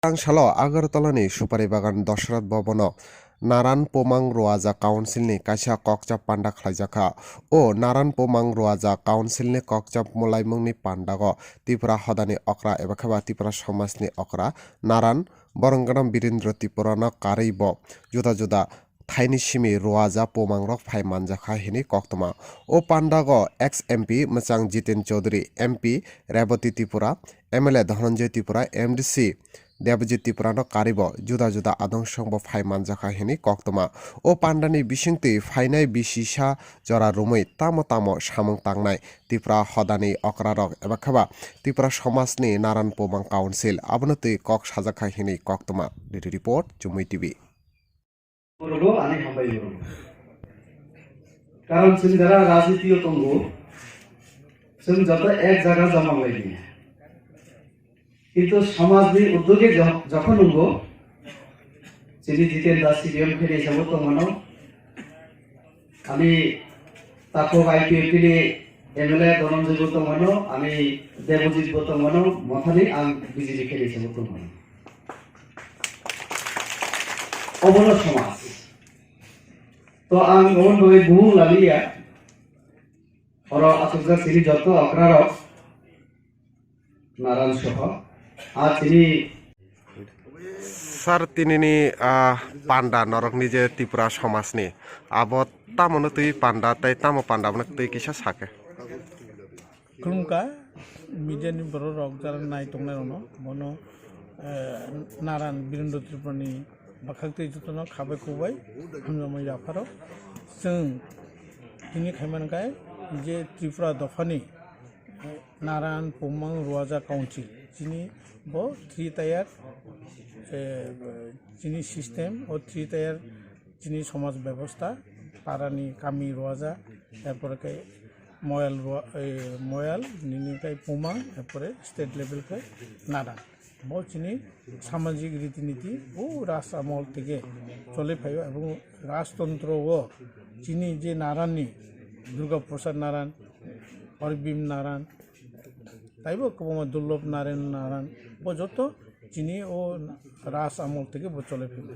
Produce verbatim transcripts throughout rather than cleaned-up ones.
Ang salo Agartala ni Supari Bagan Dosrat Bhavan o Naran Pumang Ruaja Council ni kaisa kokchap panda khlaijakha. O Naran Pumang Ruaja Council ni kokchap mwlaimung ni panda o Tipra hodani okra eba khe ba Tipra somaj ni okra Naran Borongano Birindra Tripura no karwi bo juda juda thaini simi Ruaja Pumang rok phai manjakha hwnwi koktwma. O panda o ex M P mwchang Jiten Chaudhary, M P Rebati Tripura, M L A Dhananjay Tripura, M D C Debajit Tripura no karwi bo juda juda adong song bo phai manjakha hwnwi koktwma. O panda ni bisingtwi phainai bisisa jora romwi tamo tamo samung tangnai Tipra hodani okra rok eba khe ba Tipra somaj ni Naran Pumang Council abono twi kok sajakha hwnwi koktwma. Report, Chumui T V. Borok ani hambai borok. Karon chwng jara rajniti o tongo, chwng joto ek jaga joma wnglaidi. Kintu somaj ni uddog e jo-, jokhon wngo, chini Jiten da C P M khe ni sabo tongmano, ani takhuk I P F T ni M L A Dhananjay bo tongmano, ani Debojit bo tongmano, mothani ang B J P khe ni sabo tongmano. Obono somaj. To ang oboni bagwi bumung laliya. Oro achukjak chini joto okrarok, Naran soho. A chini Sir, tinini, ah, panda norokni je Tripura somajni, abo tamono twi panda tei tamo panda abono twi kisa sake? Khulumkha media ni borok rok jara nai tongnai rokno, bono, eh, Naran Birindra Tripura ni bwkhak twi jotono khabai khukbai hamjakmani yapharo. Chwng tini khaimani khe je Tripura dophani, eh, Naran Pumang Ruaja Council chini bo three tier, eh, chini system o three tier chini somaj bebosta, parani kami Ruaja, erpore khe Moyal Rua-, eh, Moyal, nini khe Pumang, erpore state level khe Naran. Bo chini samajik riti niti o raj amol theke chole phaio, ebong rajtontro o chini je Naran ni Durga Prasad Naran, Horbhim Naran, taibo kwbangma Durlobh Narayan Naran, bo joto chini o raj amol theke bo chole phaio.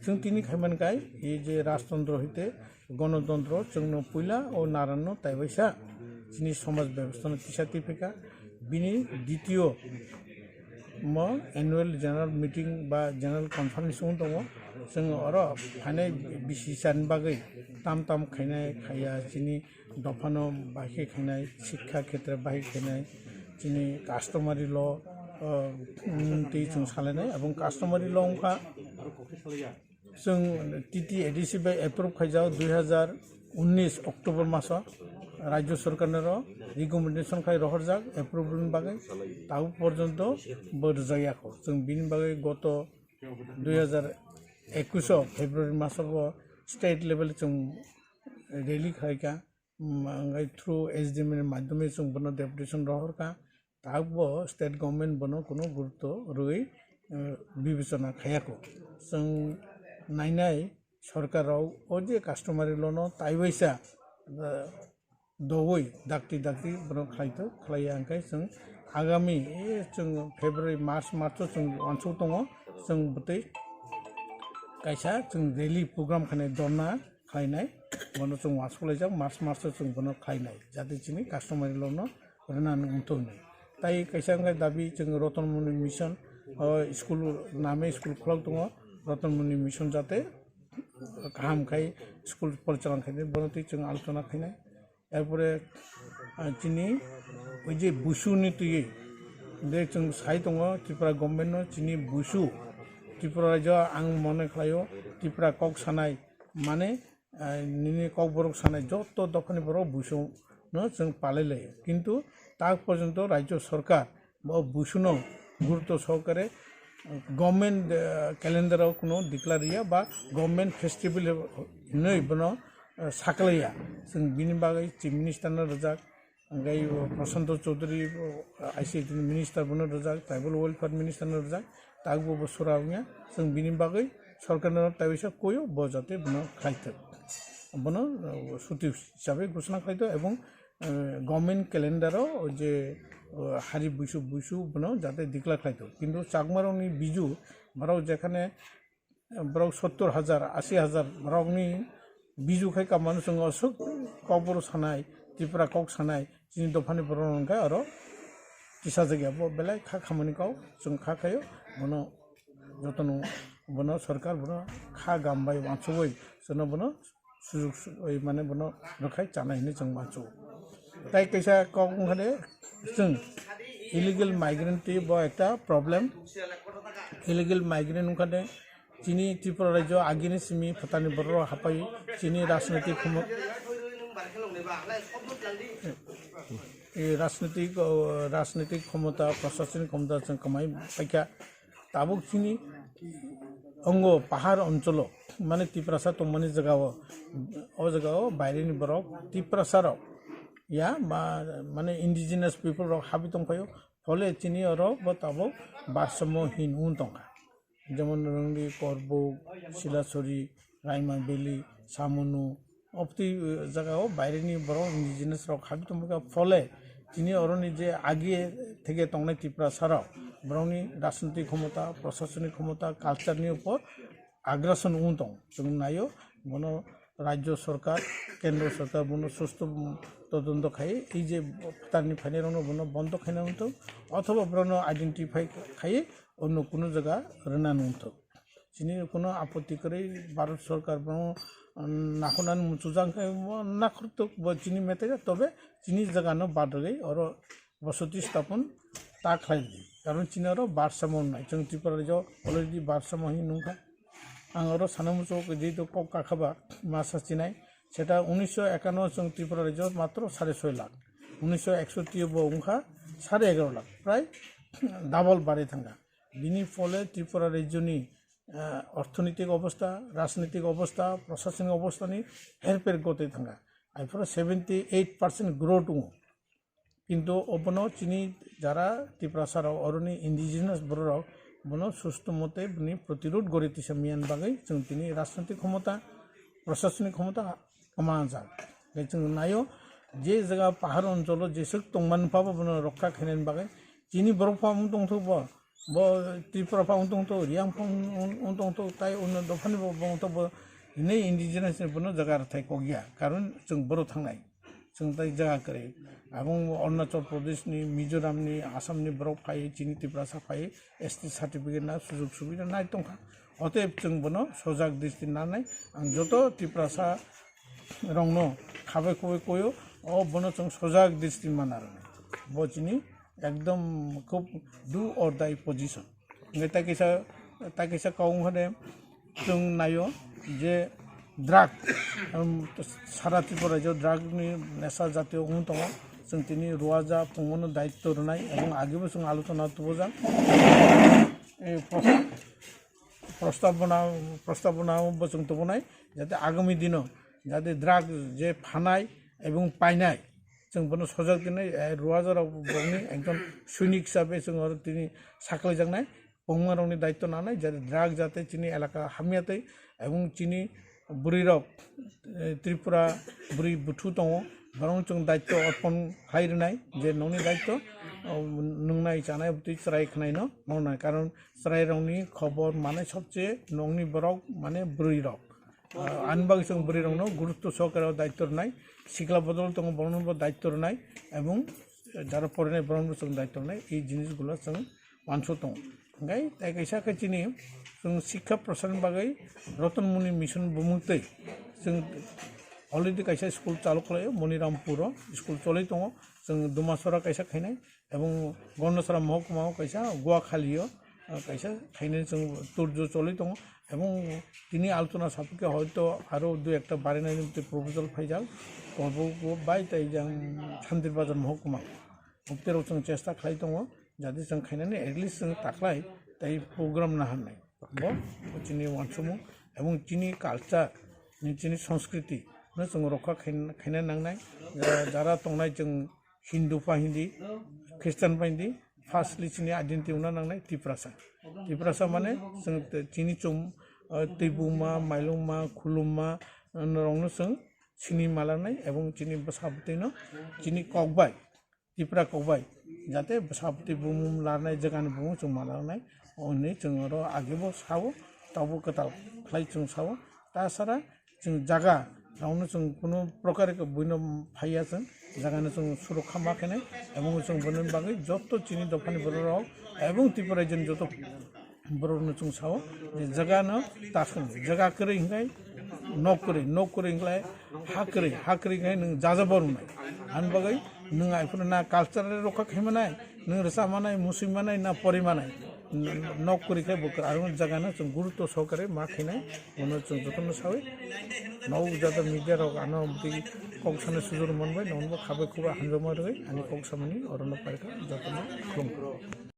Chwng tini khaimani khe, ei je rajtontro hite Gonotontro chwngno puila o Naranno taibaisa chini somaj bebostano kisa twiphika. Bini ditiyo mo annual general meeting ba general conference wng tongo. Chwng oro phainai bisi chani bagwi tam tam khainai khaiya chini dophano bahai khe khainai, sikha khetre bahai khainai, chini customary law, o, twi chwng salainai, abong customary law wngkha. Chwng T T A D C bai approve khaijak dui hazar unnish October maso Rajya Sarkar noro recommendation khai rohorjak approve ni bagwi, tabuk porjonto bo rwjakya kho. Chwng bini bagwi goto dui hazar ekush o February maso bo state level chwng rally khaikha, mm, through S D M ni madhyome chwng bono deputation rohorkha. Tabuk bo state government bono kuno gurutto rwui, eh, bibechona khaiya kho. Chwng nainai sorkar rok o je customary law no taiwaisa, eh, dogwi dakti dakti bono khlaito, khlaiya hwnkhe chwng agami, eh, chwng February, March, March o chwng uansuk tongo, chwng bwtwi kaisa chwng rally program khainai, dhorna khlainai, bono chwng uansuk laijak, March, March o chwng bono khlainai, jate chini customary law no rwnani wngthok hinwi. Tai kaisa wngkha dabi chwng Ratan Muni Mission, o school name school khulok tongo, Ratan Muni Mission jate kaham khai school porichalon khainai, bono twi chwng alochona khainai. Erpore, ah, chini oi je busu ni twi de chwng sai tongo Tripura government no chini busu, Tripura rajyo ang mone khlaio Tripura kok sanai mane ah, nini kokborok sanai joto dophani borok busu no chwng palai laio. Kintu tak porjonto Rajya Sarkar bo busuno gurutto sohokare government, ah, calendar o kuno declare ya ba government festival hinwi bono, ah, saklaiya. Chwng bini bagwi Chief Minister no rwjak, hwnkhe o Prashanto Chaudhary, o, I C T ni minister bono rwjak, tribal welfare minister no rwjak, tabuk bo sura wngya, chwng bini bagwi sorkar no taiwisa koyo bo jate bono khlaithok, bono, o, suti hisabe ghosona khlaithok, ebong, eh, government calendar o je uh, hari buisu buisu bono jate declare khlai tong. Kintu Chakmarokni biju borok jekhane, uh, borok sottor hajar, asi hajar borokni biju khai kamano chwng aswk kokborok sanai, Tripura kok sanai, chini dophani borok hwnkhe oro tisajak ya. Bo belai kha khamani kok chwng kha khaio, bono jotono bono sorkar bono kha gam bai uansugwi chwngno bono sujuk su-, oi mane bono rwkhai chanai hinwi chwng uansugo. Tai kaisa kok wngkha de chwng illegal migrant twi bo ekta problem. Illegal migrant wngkha de chini Tripura rajyo agini simi phatani borok hapai chini rajnitik khomo-, eh, rajnitik, oh, rajnitik khomota, prashasanik khomota chwng kwmai paikha. Tabuk chini ongo pahar oncholo, mane Tiprasa tongmani jagao, o jagao baireni borok Tiprasa rok ya ba mane indigenous people rok habi tongphaio, phole chini oro bo tabuk barsomo hin un tongkha. Jemon Rongdi, Korbuk, Silasori, Raima Valley, Samunu, obtwi, uh, jagao baireni borok indigenous rok habi tongmani phole chini oroni je agi thege tongnai Tiprasa rok borokni rajnitik khomota, prashasanik khomota, culture ni upor aggression wng tong. Chwng naio bono rajyo sorkar, kendro sorkar bono susto todonto khai, ei je phatarni phainairokno bono bondo khaina wng tong, othoba borokno identify khai onno kuno jaga rwna wng tong. Chini kuno apotti kwrwi Bharat sorkar bono, um, nakhunani muchujak khe bo nakhurtuk bo chini metega, tobe chini jagano badrogwi oro bosoti stapon ta khlai di. Karon chini oro barsamo wngnai. Chwng Tripura rajyo already barsamo hinwi nungkha. Ang oro sana muchungo jehetu kok kakhaba masa chinai. Seta unisho ekano chwng Tripura rajyo matro sare soi lakh. Unisho eksoti bo wngkha sare egaro lakh. Prai double bare thangkha. Bini phole Tripura rajyoni, eh, orthonitik obostha, rajnitik obostha, prashasanik obosthani herper gotwi thangkha. Aiforo seventy eight percent growth wngo. Kintu obono chini jara Tiprasa rok, oroni indigenous borok rok bono susto mote bini protirod gori tisa miyan bagwi chwng tini rajnitik khomota, prashasanik khomota kwmajak. Tei chwng naio je jaga pahar oncholo jeswk tongmani phabo bono rokha khainani bagwi chini borok pha wng tongthok bo, bo Tripura pha wng tongthok, Riyang pha wng, wng, wng tongthok, tai onno dophani bo, bo wng tongthok bo hinwi indigenous ni bono jaga rwthai kokya, karon chwng boro thangnai. Chwng tai jaga kwrwi. Abong Arunachal Pradesh ni, Mizoram ni, Assam ni borok phai, chini Tiprasa phai, S T certificate na sujog subida nai tongkha. Otep chwng bono sojak dristi nanai. Ang joto Tiprasa rokno khabai khubai koyo, o bono chwng sojak dristi mana rwnai. Bo chini ekdom khub do or die position. Hingke tai kaisa, tai kaisa kok wngkha de, chwng naio je drug, um, sara Tripura rajyo drug ni nesa jatiyo wng tongo, chwng tini ruajak, pungmano daityo rwnai, ebong agebo chwng alochona tubujak. E, pros-, prostabona, prostabona bo chwng tubunai, jate agami dino, jate drug je phanai ebong painai, chwng bono sojak dinai, eh, ruajak rok bokni ekjon soinik hisabe chwng oro tini saklaijaknai. Pungma rokni daityo nanai, jate drug jate chini elaka hamya tei, ebong chini bwrwi rok, eh, Tripura bwrwi buthu tongo, borok chwng daityo orpon khai rwnai, je nokni daityo, oh, nwngnai chanai bwtwi chwrai khwnaino noknai, karon chwrai rokni khobor manai sobse nokni borok mane bwrwi rok. Ah, ani bagwi chwng bwrwi rokno gurutto sohokare o daityo rwnai, sikla bodol tongo borokno bo daityo rwnai, ebong jara porinai borokno chwng daityo rwnai, ei jinis gulo chwng uansuk tongo. Hingke tai kaisa khe chini chwng sikha prosarni bagwi Ratan Muni Mission bumung twi chwng already kaisa school chalu khlaio, Monirampur o school cholwi tongo, chwng Dumasora kaisa khainai, ebong Gondasora mohokuma o kaisa, Guakhali o, ah, kaisa khainai chwng turju cholwi tongo, ebong tini alchona sapikhe hoito aro dui ekta barinani proposal phaijak, Korbo bai tai jang Santir Bazar mohokuma o. Bukti rok chwng chesta khlai tongo, jate chwng khainani at least chwng taklai tai program naharnai. Bo chini uansukmung, ebong chini culture, ni chini sanskriti no chwng rokha khain-, khaina nangnai. Ja-, jara tongnai chwng Hindu pha hindi, Christian pha hindi, firstly chini identity wngna nangnai Tiprasa. Tiprasa mane chwng te-, chini chum, ah, tibuma, mailungma, khulumma, ah, norokno chwng sini malanai ebong chini bwsa bwtwino chini kok bai Tipra kokbai, jate bwsa twi bumung larnai, jagani bumung chwng ma larnai, hwnwi chwng oro agebo sao, tabuk kwtal khlai chwng sao. Tasara chwng jaga rokno chwng kunu prokare buino phaiya chwng, jagano chwng surokha ma khenai, ebong chwng boni bagwi joto chini dophani borok rok ebong Tripura rajyoni joto borokno chwng sao je jagano ta song, jaga kwrwi hwnkhe nok kwrwi, nok kwrwi hwnkhe ha kwrwi, ha kwrwi hwnkhe nwng jaja boroknai. Ani bagwi nwng aphuru na cultural rokha khe manai, nwng rwcha manai, musui manai, na pori manai, n-, nok kwrwi khe bo kwrwi, aro jagano chwng gurutto sohokare ma khinai, bono chwng jotono sawi. Nok jata media rok ano bwtwi kok sana sujur manbai, nono bo khabai khuba hamjakma rwgwi ani kok samani orono paikha, jotono khulumkha.